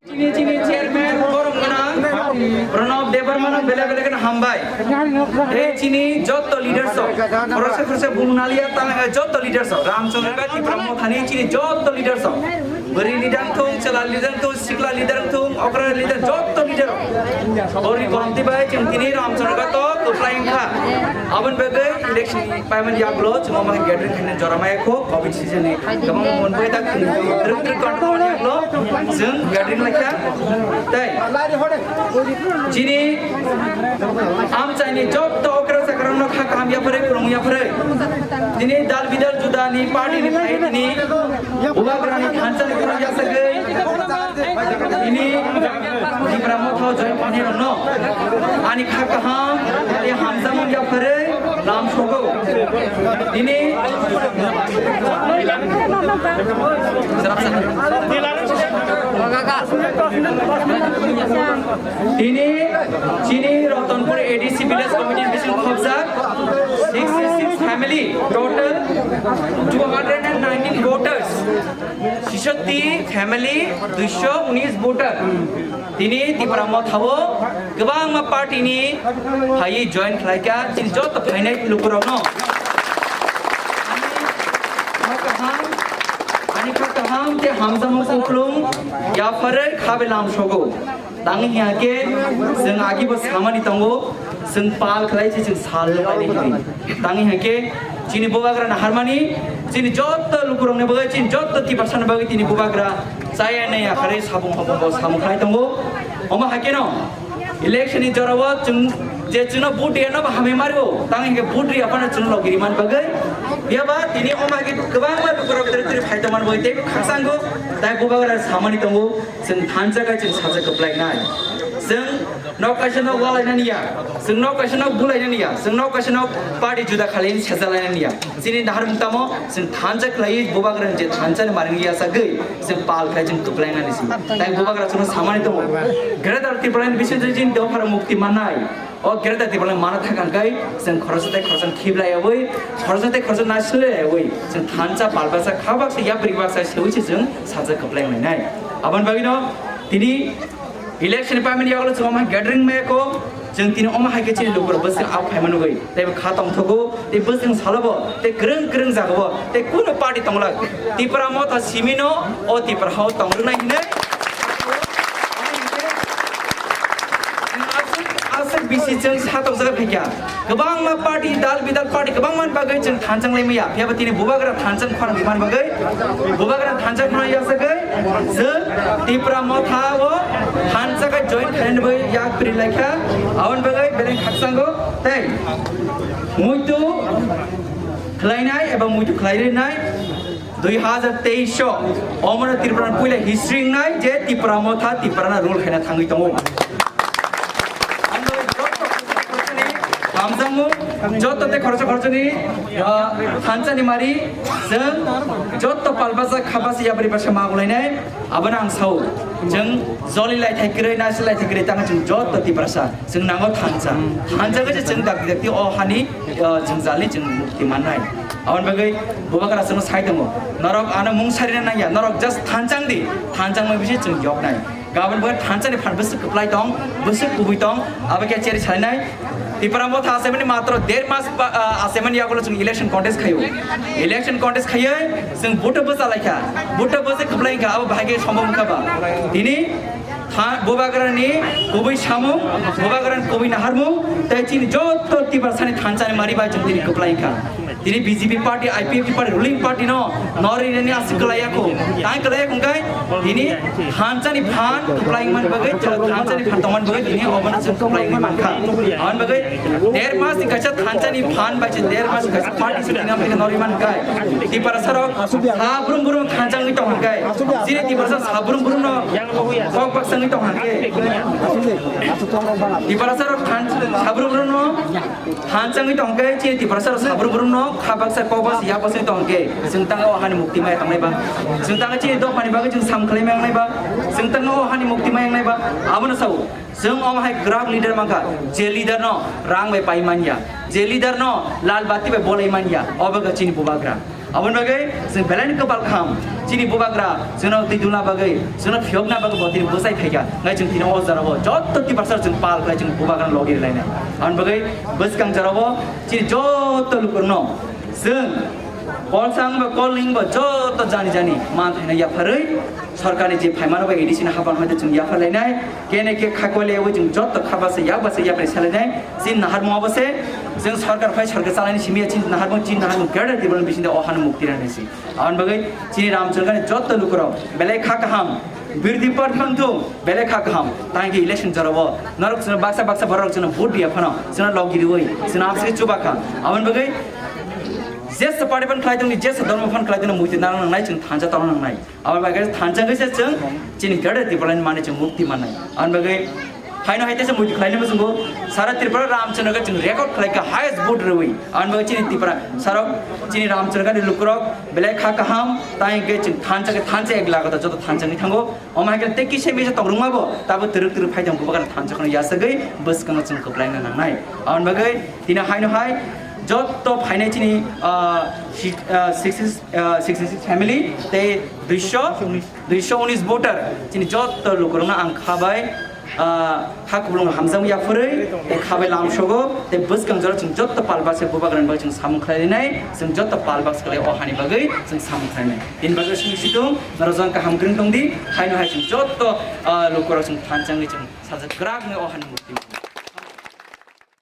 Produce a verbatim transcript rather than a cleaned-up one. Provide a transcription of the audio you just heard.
Chini, chini chairman, borom gwnang, Pranab Debbarma no belai belai kheno hambai. Tei chini jotto leaders rok, khoroksa khoroksa bung naliya tang, jotto leaders rok, Ramchandra Tipra Mothani chini jotto leaders rok, bwrwi leader thung, chwla leader thung, sikla leader thung, okra leader, jotto leader rok. Bori kolomti bai chwng tini Ramchandra to kwplai wngkha. Aboni bagwi election paimani yagulo chwng omo hai gathering khaina jora maya kho, covid season ni kwbangma monboi tak twrwk twrwk control ni yagulo chwng gathering laikha. Tei chini amchaini jotto okra chakrokno kha kaham yapharwi, kwrwng yapharwi, tini dal bidal judani party ni phai tini bubagrani thansa ni kwrwng yasagwi tini Tipra Motha join khainai rokno ani kha kaham tei hamjakmung yapharwi lam sogo. Tini tini chini Ratanpur A D C Village Committee bising khobjak sixty six family, total two hundred and nineteen voters. Sisoti family, duiso unis voter. Tini Tipra Mothao kwbangma party ni phaiwi join khlaikha, chini joto phainai lukurokno. Ani kha kaham, ani kha kaham tei hamjakmung kuplung yapharwi khabe lam sogo. Tang hiya khe chwng agi bo samani tongo, chwng pal khlai se chwng sal nuknai hwnwi. Tang hiya khe chini bubagra naharmani, chini jotto lukurokni bagwi, chini jotto tiprasani bagwi tini bubagra chaya nai yakharwi sabung hobongo samung khlai tongo. Omo hai kheno election ni jorao chwng je chwngno vote riyano bo hamwi mario, tang hiya khe vote riya phano chwngno logi rimani bagwi. Phiya ba tini omo hai khe kwbangma lukurok twrwi twrwi phai tongmani bagwi tei khakchanggo tai bubagra samani tongo. Chwng thansa khe chwng sacha kwplainai. Chwng nok kaisa nok walainani ya, chwng nok kaisa nok bulainani ya, chwng nok kaisa nok party juda khalaini sejalainani ya. Chini naharmung tamo chwng thansa khlaiwi bubagrani je thansa ni maring yasagwi chwng pal khlai chwng kwplainani si. Tai bubagra chwngno samani tongo. Greater Tipraland ni bisingtwi chini dophar mukti mannai. O Greater Tipraland mana thangkha hwnkhe chwng khoroksa tei khoroksa khiblaiyawi, khoroksa tei khoroksa naisilaiyawi chwng thansa pal baksa kha baksa yapri baksa sewi se chwng sacha kwplai manai. Aboni bagwino tini election ni payment yagulo chwng omo hai gathering maya kho, chwng tini omo hai khe chini lukurok bwswk aphai manugwi tei bo kha tongthogo tei bwswk salo bo tei kwrwng kwrwng jaga bo tei kunu party tongla Tipra Motha simino o Tipra hao tongrwnai hinwi. Aswk, aswk bisi chwng satokjagwi phaikha. Kwbangma party, dal bidal party kwbangma ni bagwi chwng thanchang lai maya. Phiya ba tini bubagra thanchang khorang bimani bagwi, bubagra thanchang khorang yasagwi chwng Tipra Motha o thanchang khe join khainani bagwi yak pri laikha. Aboni bagwi beleng khakchango tei muitu khlainai eba muitu khlai rinai. Dui hazar teis o omono Tripura ni puila history wngnai je Tipra Motha Tripura no rule khaina thangwi tongo. Hamjakmung, joto tei khoroksa khoroksani, ah, thansa ni mari, chwng joto palbasa khabasa yapri basa magulainai, abono ang sao, chwng joli lai thai kwrwi, nasi lai thai kwrwi, tamo chwng joto Tiprasa, chwng nango thansa, thansa khe chwng dakti dakti o hani, ah, jwngjal ni chwng mukti mannai. Aboni bagwi bubagra chwngno sai tongo, norok ano mung sarina nangya, norok just thanchang di, thanchang bai bisi chwng yoknai. Gabon bo thansa ni phan bwswk kwplai tong, bwswk kubui tong, abo khe cheri sainai. Tipra Motha achaimani matro der mas ba, ah, achaimani yagulo chwng election contest khaio. Election contest khaiwi chwng vote bwsa laikha. Vote bwsa kwplai wngkha, abo bahai khe sombok wngkha ba. Tini tha-, bubagrani kubui samung, bubagrani kubui naharmung, tei chini joto Tiprasani thansani mari bai chwng tini kwplai wngkha. Tini B J P party, I P F T party, ruling party no nori nani asik kelai aku. Tang kelai aku kai, tini thansa ni phan keplai man bagai, thansa ni phan tongman bagai, tini oban asik keplai man kha. Awan bagai, der mas ni kaisa thansa ni phan bai se der mas ni kaisa party se tini amri nori man kai. Tiprasa rok, ha brum brum thansa ngi tong kai. Sini Tiprasa ha brum brum no kok baksa ngi tong kai. Tiprasa rok thansa ha brum brum no Thansa wngwi tong khe chini Tiprasa rok sabrum brum no kha baksa kok baksa yak baksa wngwi tong khe chwng tang o hani mukti maya tongnai ba, chwng tang chini dophani bagwi chwng sam khlai maya wngnai ba, chwng tang o hani mukti maya wngnai ba. Abono sao chwng omo hai kwrak leader mankha, je leader no rang bai pai manya, je leader no lal bati bai bolai manya, obo khe chini bubagra. Aboni bagwi chwng belai ni kwpal kaham, chini bubagra chwngno twi dulna bagwi, chwngno phiyokna bagwi bo tini bwsai phaikha. Ngai chwng tini o jora o jotto Tiprasa chwng pal khlai chwng bubagra logi rwlainai. Aboni bagwi bwskang jora o chini jotto lukurokno chwng kolsang ba kolning ba jotto jani jani man thaina yapharwi sorkarni je phaimano ba A D C ni hapan hoite chwng yapharlainai. Kene khe khakwale wi chwng jotto kha basa yak basa yapri salainai. Chini naharmung abo se, chwng sorkar phai sorkar chalaini simi ya chini naharmung, chini naharmung Greater Tipraland bisingo o hano mukti rani si. Aboni bagwi chini Ramchandra ni jotto lukurok belai kha kaham, birdi par phantu belai kha kaham. Tang khe election jorabo norok chwngno baksa baksa borok chwngno vote dia phano chwngno logi riwi chwngno absike chuba kha. Aboni bagwi jesa party phan khlai tongni, jesa dormo phan khlai tongni muitu nang nangnai, chwng thansa tong nangnai. Aboni bagwi thansa khe se chwng chini Greater Tipraland mani chwng mukti mannai. Aboni bagwi haino hai teisa muitu khlainai muchungo sara Tripura Ramchandra khe chwng record khlai kha highest vote rwi. Aboni bagwi chini Tripura sarok chini Ramchandra ni lukurok belai kha kaham, tai hwnkhe chwng thansa khe thansa ek lakh ta joto thansa wngwi thango. Omo hai khe tei kisa misa tong rwngma bo tabo twrwk twrwk phai tong bubagra thansa kheno yasagwi bwskango chwng kwplaina nangnai. Aboni bagwi tini haino hai jotto phainai chini, ah, si-, ah, sixty, ah, sixty six family tei duiso, duiso unis voter chini jotto lukurokno ang kha bai, ah, kha kuplung hamjakma yapharwi tei kha bai lamsogo tei bwskang jora chwng jotto pal baksa bubagrani bagwi chwng samung khlainai, chwng jotto pal baksa khlai o hani bagwi chwng samung khlainai. Tini bagwi simi situng norok jang kaham kwrwng tongdi, haino hai chwng jotto, ah, lukurok chwng thansa wngwi chwng sajak kwrak wngwi o hani mukti.